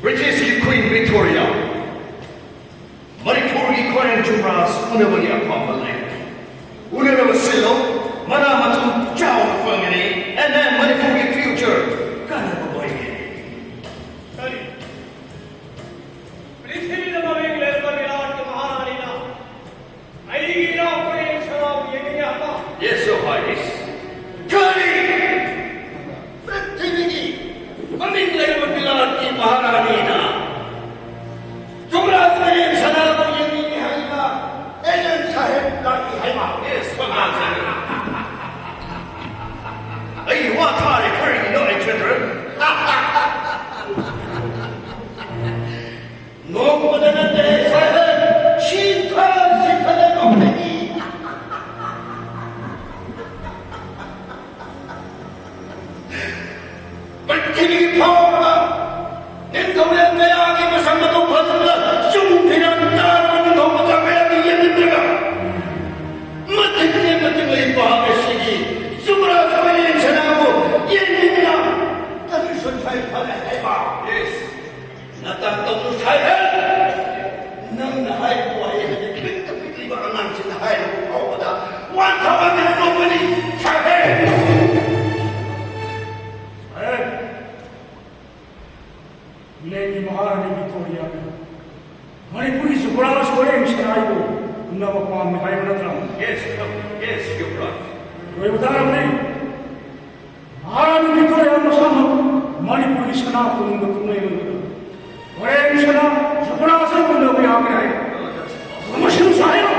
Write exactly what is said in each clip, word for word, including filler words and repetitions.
British ꯀꯤ Queen Victoria, ꯃꯅꯤꯄꯨꯔꯒꯤ ꯈ꯭ꯋꯥꯏꯔꯦꯝ ꯖꯨꯕ꯭ꯔꯥꯖ ꯎꯅꯕꯒꯤ ꯑꯄꯥꯝꯕ ꯂꯩ꯫ ꯎꯅꯔꯕ ꯁꯤꯜꯂꯣ, ꯃꯅꯥ ꯃꯊꯨꯝ ꯆꯥꯎꯅ ꯐꯪꯒꯅꯤ, and then ꯃꯅꯤꯄꯨꯔꯒꯤ future ꯀꯥꯟꯅꯕ ꯑꯣꯏꯒꯅꯤ꯫ ꯀꯔꯤ? ꯄ꯭ꯔꯤꯊꯤꯕꯤꯗ ꯃꯃꯤꯡ ꯂꯩꯔꯕ ꯕꯤꯔꯥꯠꯀꯤ ꯃꯍꯥꯔꯥꯅꯤꯅ ꯑꯩꯒꯤ ꯏꯅꯥꯎ ꯀꯣꯏꯔꯦꯡ ꯁꯅꯥꯕꯨ ꯌꯦꯡꯅꯤꯡꯉꯦ ꯍꯥꯏꯕ? Yes, Your Highness. ꯀꯔꯤ? ꯄ꯭ꯔꯤꯊꯤꯕꯤꯒꯤ ꯃꯃꯤꯡ ꯂꯩꯔꯕ ꯕꯤꯔꯥꯠꯀꯤ ꯃꯍꯥꯔꯥꯅꯤꯅ ꯖꯨꯕ꯭ꯔꯥꯖ ꯀꯣꯏꯔꯦꯡ ꯁꯅꯥꯕꯨ ꯌꯦꯡꯅꯤꯡꯉꯦ ꯍꯥꯏꯕ ꯑꯦꯖꯦꯟ ꯁꯥꯍꯦꯕ ꯂꯥꯛꯏ ꯍꯥꯏꯕ? Yes, soldier general. ꯑꯩ ꯋꯥ ꯊꯥꯔꯦ, ꯀꯔꯤꯒꯤꯅꯣ ꯑꯩ ꯖꯦꯅꯦꯔꯦꯜ? ꯅꯣꯛꯄꯗ ꯅꯠꯇꯦ, ꯁꯥꯍꯦꯕ, ꯁꯤꯊ ꯁꯤꯊꯗ ꯅꯣꯛꯂꯛꯏ꯫ ꯄ꯭ꯔꯤꯊꯤꯕꯤꯒꯤ ꯐꯥꯎꯔꯕ ꯅꯤꯡꯊꯧꯔꯦꯜ ꯀꯌꯥꯒꯤ ꯃꯁꯛ ꯃꯇꯧ ꯐꯖꯕ ꯆꯨꯡ ꯐꯤꯔꯥꯟ ꯆꯥꯔꯕ ꯅꯤꯡꯊꯧ ꯃꯆꯥ ꯀꯌꯥꯒꯤ ꯌꯦꯡꯅꯤꯡꯗ꯭ꯔꯒ ꯃꯇꯤꯛ ꯃꯇꯤꯛ ꯂꯩꯕ ꯑꯁꯤꯒꯤ ꯖꯨꯕ꯭ꯔꯥꯖ ꯀꯣꯏꯔꯦꯡ ꯁꯅꯥꯕꯨ ꯌꯦꯡꯅꯤꯡꯕꯅ ꯀꯔꯤꯁꯨ ꯊꯣꯏ ꯐꯔꯦ ꯍꯥꯏꯕ? Yes. ꯅꯇꯥ ꯇꯧꯅꯨ ꯁꯥꯍꯦꯕ꯫ ꯅꯪꯅ ꯍꯥꯏꯔꯤꯕ ꯋꯥꯍꯩ ꯑꯗꯨ ꯄꯤꯛꯇ ꯄꯤꯛꯂꯤꯕ ꯑꯉꯥꯡꯁꯤꯡꯅ ꯍꯥꯏꯔꯤꯕ ꯐꯥꯎꯕꯗ ꯋꯥꯟꯊꯕ ꯅꯣꯛꯄꯅꯤ ꯁꯥꯍꯦꯕ꯫ ꯁꯥꯍꯦꯕ, ꯏꯪꯂꯦꯟꯒꯤ ꯃꯍꯥꯔꯥꯅꯤ ꯚꯤꯛꯇꯣꯔꯤꯌꯥꯅ ꯃꯅꯤꯄꯨꯔꯒꯤ ꯖꯨꯕ꯭ꯔꯥꯖ ꯀꯣꯏꯔꯦꯡ ꯁꯅꯥꯕꯨ ꯎꯅꯕ ꯄꯥꯝꯃꯤ ꯍꯥꯏꯕ ꯅꯠꯇ꯭ꯔꯥ? Yes, yes, Yubraj. ꯂꯣꯏꯕ ꯇꯥꯔꯕꯅꯤ꯫ ꯃꯍꯥꯔꯥꯅꯤ ꯚꯤꯛꯇꯣꯔꯤꯌꯥ ꯃꯁꯥꯃꯛ ꯃꯅꯤꯄꯨꯔꯒꯤ ꯁꯅꯥ ꯀꯣꯅꯨꯡꯗ ꯀꯨꯝꯂꯩ ꯑꯣꯏꯕꯗ ꯍꯣꯔꯦꯟ ꯁꯅꯥ ꯖꯨꯕ꯭ꯔꯥꯖ ꯑꯃ ꯎꯅꯕ ꯌꯥꯒꯅꯤ ꯍꯥꯏ꯫ ꯑꯗꯨꯒ ꯃꯁꯤꯕꯨ ꯁꯥꯏꯔꯣ?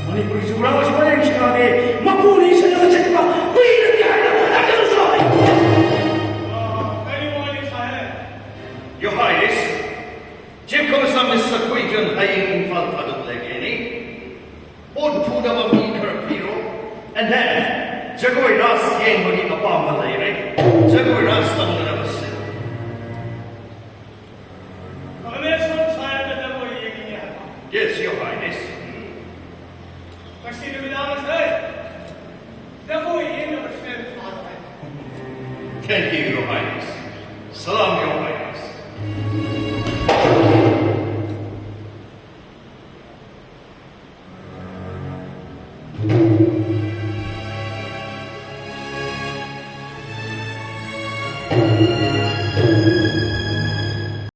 ꯃꯅꯤꯄꯨꯔꯒꯤ ꯖꯨꯕ꯭ꯔꯥꯖ ꯍꯣꯔꯦꯟ ꯁꯅꯥꯗꯤ ꯃꯄꯨꯅ ꯏꯁꯜꯂꯒ ꯆꯠꯄ ꯍꯨꯏ ꯅꯠꯇꯦ ꯍꯥꯏꯅ ꯅꯪꯅꯁꯨ ꯍꯥꯏ꯫ ꯀꯔꯤ ꯋꯥꯅꯤ ꯁꯥꯍꯦꯕ? Your Highness, Chief Commissioner Mister Quinton ꯍꯌꯦꯡ ꯏꯝꯐꯥꯜ ꯊꯥꯗꯣꯛꯂꯒꯦꯅꯤ꯫ ꯄꯣꯠ ꯄꯨꯅꯕ ꯃꯤ ꯈꯔ ꯄꯤꯔꯣ꯫ And then, ꯖꯒꯣꯏ ꯔꯥꯁ ꯌꯦꯡꯕꯒꯤ ꯑꯄꯥꯝꯕ ꯂꯩꯔꯦ꯫ ꯖꯒꯣꯏ ꯔꯥꯁ ꯇꯧꯅꯅꯕ